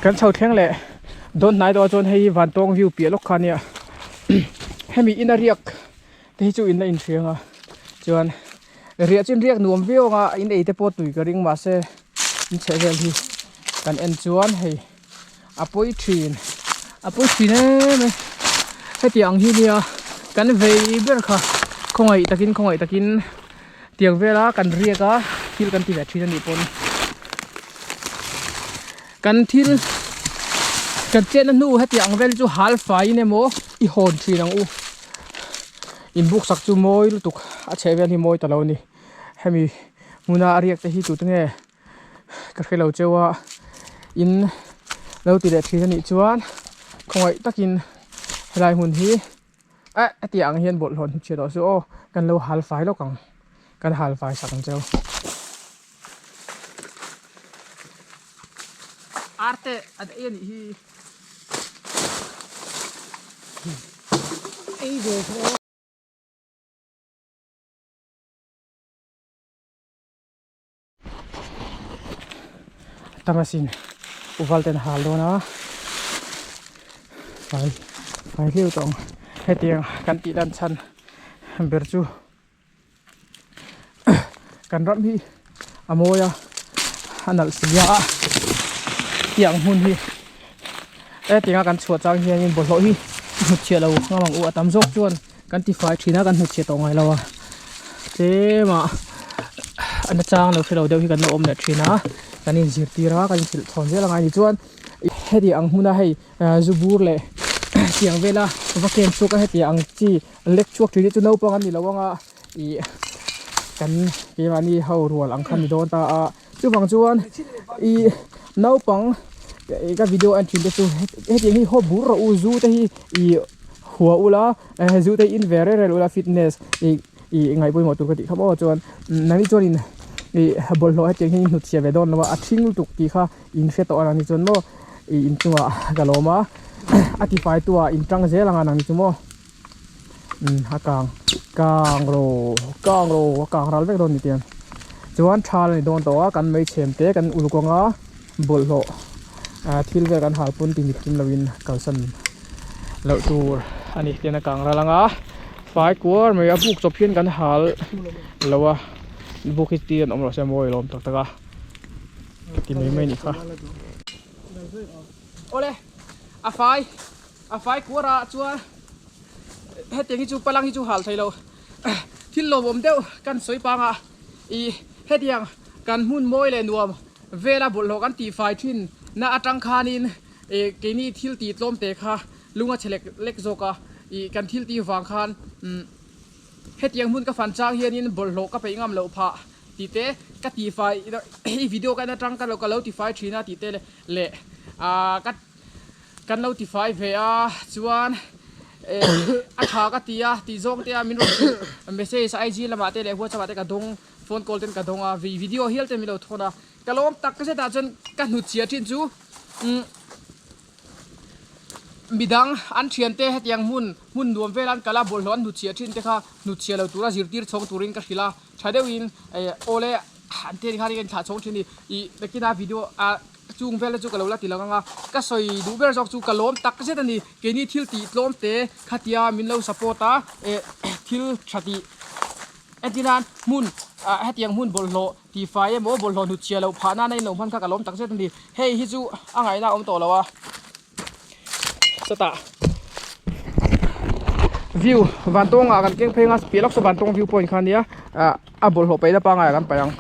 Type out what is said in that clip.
Kan chho thleng leh dawn hnai deuh ah chuan hei hi vantawng view piah lawk kha ania hemi ina riak te hi chu in la inhriang a chuan riah chu in riak nuam viau ang a in ei te pawh tui ka ring mahse in chheh vel hi kan en chuan hei a pawi thin a pawi thin em mai hetiang ang hi nia kan vei ber kha khawngaih takin khawngaih takin tiang vela kan riak a thil kan ti ve thin anih pawn kan thil kan chetna hnu hetiang ang vel chu hal faiin emaw i hawn thin ang u inbuk sak chu mawi lutuk a chheh vel hi mawi ta lo a ni hemi hmuna a riak te hi tute nge ka hre lo cheu a in lo ti leh thin anih chuan khawngaih takin helai hmun hi eh hetiang ang hian bawlhhlawh hnu chhiat tawh chu aw kan lo hal fai lawk ang kan hal fai sak ang cheu. Arte an ei anih hi. Ei ve tho. Tam asin uval ten hal dawn a fai fai hliau tawh ang hetiang kan tih lan chhan ber chu kan ram hi a mawi a a nalh si a tiang hmun hi hetianga kan chhuah chang hianin bawlhhlawh hi hnutchhiah lo ngam ang u a tam zawk chuan. Kan ti fai thin a kan hnutchhiah tawh ngai lo a tlem ah a na chang lo hrelo deuh hi kan lo awm leh thin a kan in zirtir a kan in hrilh chhawn zel a ngai ni chuan heti ang hmuna hei zu bur leh tiang vela va ken chhuak a heti ang chi lek chhuak thin hi chu naupang an ni lo ang a ih kan keimahni ho rual ang kha ni dawn ta a chuvang chuan ih naupang ka video en thin te chu hetiang hi haw bur rawh u zu te hi ih hua ula zu te hi in ve reng reng ula fitness ih ih ngaih pawimawh tur ka tih kha maw chuan nangni chuanin ih bawlhhlawh hetiang hian in hnutchhiah ve dawn lo a a thing lutuk tih kha in hre tawh a nangni chuan maw ih inchungah ka lawm a a tifai tu ah in tang zel ang a nangni chu maw. Umm a kang kang ro kang ro a kang ral vek dawn ni tiang chuan thal a ni dawn tawh a kan mei chhem te kan uluk anga bawlhhlawh ah thil vel kan hal pawn ti mit kim loin kalsan loh tur a ni tiang a kang ral anga fai kuar mai a buk chawp hian kan hal lo a buk hi ti an awm loh se mawi lawm tak tak a ti mai mai a nih kha awle a fai. A fai kuar ah chuan hetiang hi chu palang hi chu hal thei lo thil lawmawm deuh kan sawi pang a ih hetiang kan hmun mawi leh nuam vela bawlhhlawh kan tih fai thin na atang khanin ih keini thil tih tlawm te kha lung a chhe lek lek zawk a ih kan thil tih vang khan umm hetiang hmun ka fan chang hianin bawlhhlawh ka peih ngam loh phah tih te ka tih fai i video ka en atang ka lo ti fai thin a tih te leh ah ka. Kan lo ti fai ve a chuan a tha ka ti a tih zawng te a min rawn hrilh message IG lamah te leh WhatsApp ah te ka dawng phone call ten ka dawng a video hial te min lo thawn a ka lawm tak zet ah chuan ka hnut chhia thin chu umm midang an thian te hetiang hmun hmun nuam vel an kal a bawlhhlawh an hnut chhia thin te kha hnut chhia lo tura zirtir chhawng turin ka hrilh a tha deuhin awle an te khan in thlah chhawng thin a ni ih nakina video ah. Chung vel te chu ka lo la ti lang ang a, ka sawi duh ber zawk chu ka lawm tak zet a ni. Keini thil tih tlawm te khatia min lo support a, eh thil tha tih entir nan hmun ah hetiang hmun bawlhhlawh tih fai emaw bawlhhlawh hnut chhia loh phah nana in lo hman kha ka lawm tak zet a ni. Hei hi chu a ngaihna a awm tawh lo a. Chutah view vantawngah kan keng phei ang a, piah lawk saw vantawng view point kha a nia, ah a bawlhhlawh paihna pangngai ah kan paih ang.